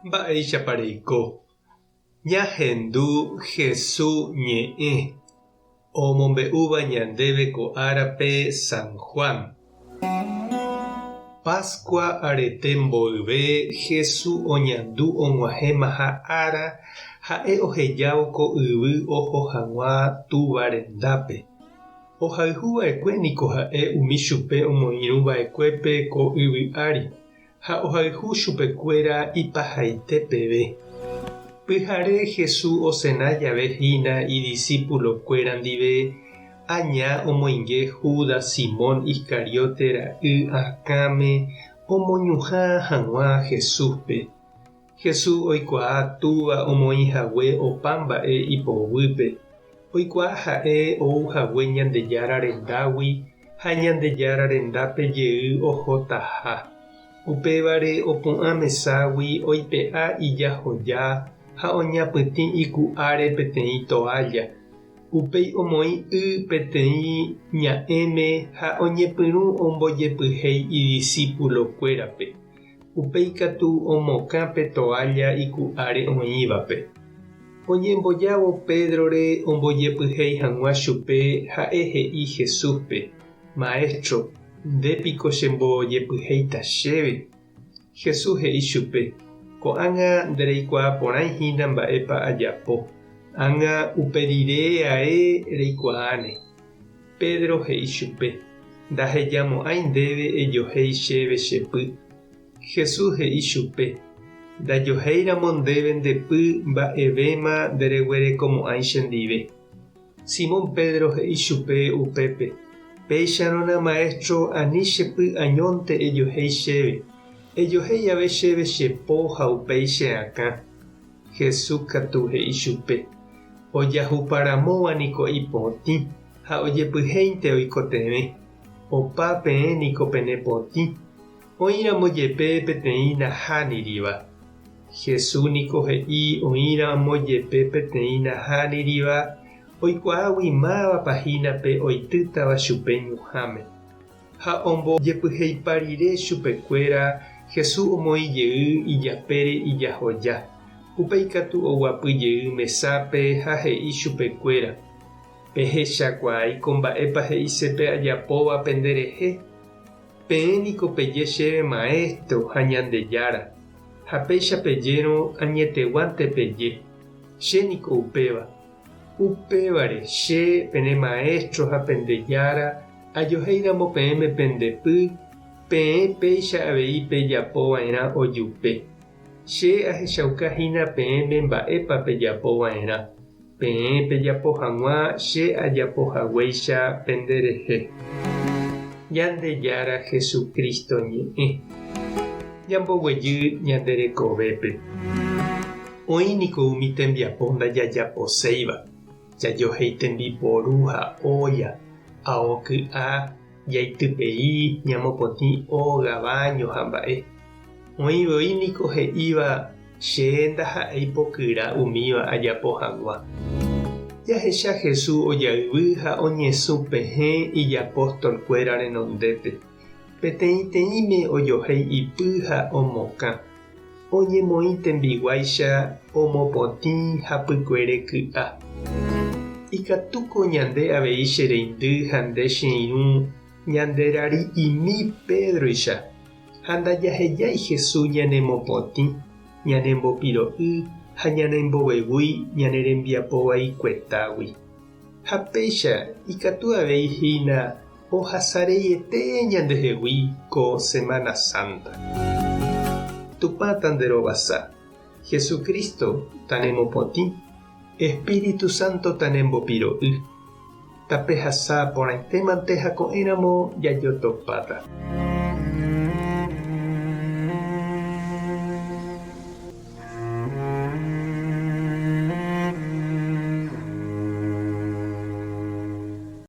Mba'éichapa reiko? Ñahendu Hesu ñe'ẽ omombe'úva ñandéve ko árape San Juan. Pascua arete mboyve Hesu oñandu og̃uahẽmaha ára ha'e ohejávo ko yvy oho hag̃ua Túva rendápe. Ohayhu va'ekue niko ha'e umi chupe omoirũ va'ekuépe ko yvy ári. Ha ohayhu chupekuéra ipahaite peve. Pyhare Jesús osena jave hína idisípulokuéra ndive, Aña omoinge Judas Simón Iscariote ra'y akãme omoñuhã hag̃ua Jesúspe. Jesús oikuaa Túva omoĩ hague opa mba'e ipoguýpe. Oikuaa ha'e ou hague Ñandejára rendágui ha Ñandejára rendápe jey ohotaha. Upévare opu'ã meságui oipe'a ijahoja ha oñapytĩ iku'áre peteĩ toálla. Upéi omoĩ y peteĩ ña'ẽme ha oñepyrũ ombojepyhéi idisípulokuérape. Upéi katu omokã pe toálla iku'áre oĩvape. Oñembojávo Pédrore ombojepyhéi hag̃ua chupe ha'e he'i Jesúspe, Maéstro, nde piko chembojepyhéita chéve? Jesús he'i chupe, Ko'ág̃a ndereikuaa porãi hína mba'épa ajapo, ág̃a upe rire ae reikuaáne. Pedro he'i chupe, Ndahejamo'ãi ndéve ejohéi chéve che py. Jesús he'i chupe, Ndajohéiramo ndéve nde py mba'evéma ndereguerekomo'ãi chendive. Simón Pedro he'i chupe upépe, Péicharõna Maestro ani che py añónte ejohéi chéve, ejohéi ave chéve che po ha upéi che akã. Jesús katu he'i chupe, Ojahuparamóva niko ipotĩ ha ojepyhéinte oikotevẽ. Opa peẽ niko pene potĩ, oĩramo jepe peteĩ nahániriva. Jesús niko he'i oĩramo jepe peteĩ nahániriva oikuaágui mávapa hína pe oitýtava chupe ñuhãme. Ha ombojepyheipa rire chupekuéra, Jesús omoĩ jey ijapére ijahoja. Upéi katu oguapy jey mesápe ha he'i chupekuéra, Pehechakuaáiko mba'épa he'ise pe ajapóva penderehe? Peẽ niko peje chéve Maestro ha Ñandejára, ha péicha pejérõ añeteguánte peje, che niko upéva. Upévare, che, pene Maestro ha pende Jára, ajohéi ramo peẽme pende py, peẽ péicha avei pejapo va'erã ojupe. Che ahechauka hína peẽme mba'épa pejapo va'erã, peẽ pejapo hag̃ua che ajapo haguéicha pende rehe. Ñandejára Jesucristo ñe'ẽ. Ñamboguejy ñande rekovépe. Oĩ niko umi tembiapo ndajajaposéiva, jajohéi tembiporu ha ólla, ao ky'a, jaitypei, ñamopotĩ óga, váño ha mba'e. Oĩ voi niko he'íva che ndaha'éi pokyra umíva ajapo hag̃ua. Jahecha Jesús ojayvy ha oñesũ pehẽ ijapóstolkuéra renondépe. Peteĩteĩme ojohéi ipy ha omokã. Oñemoĩ tembiguáicha omopotĩ hapykuere ky'a. Ikatúko ñande avei che reindy ha nde che irũ ñande rari'imi Pédroicha ha ndajahejái Jesús ñanemopotĩ, ñanembopiro'y ha ñanembovevúi ñane rembiapo vaikuetágui. Ha péicha ikatu avei hína ohasa reiete ñandehegui ko Semana Santa. Tupã tanderovasa, Jesucristo tanemopotĩ, Espíritu Santo tanembopiro'y. Tapehasa porãitémante ha ko'ẽramo jajotopáta.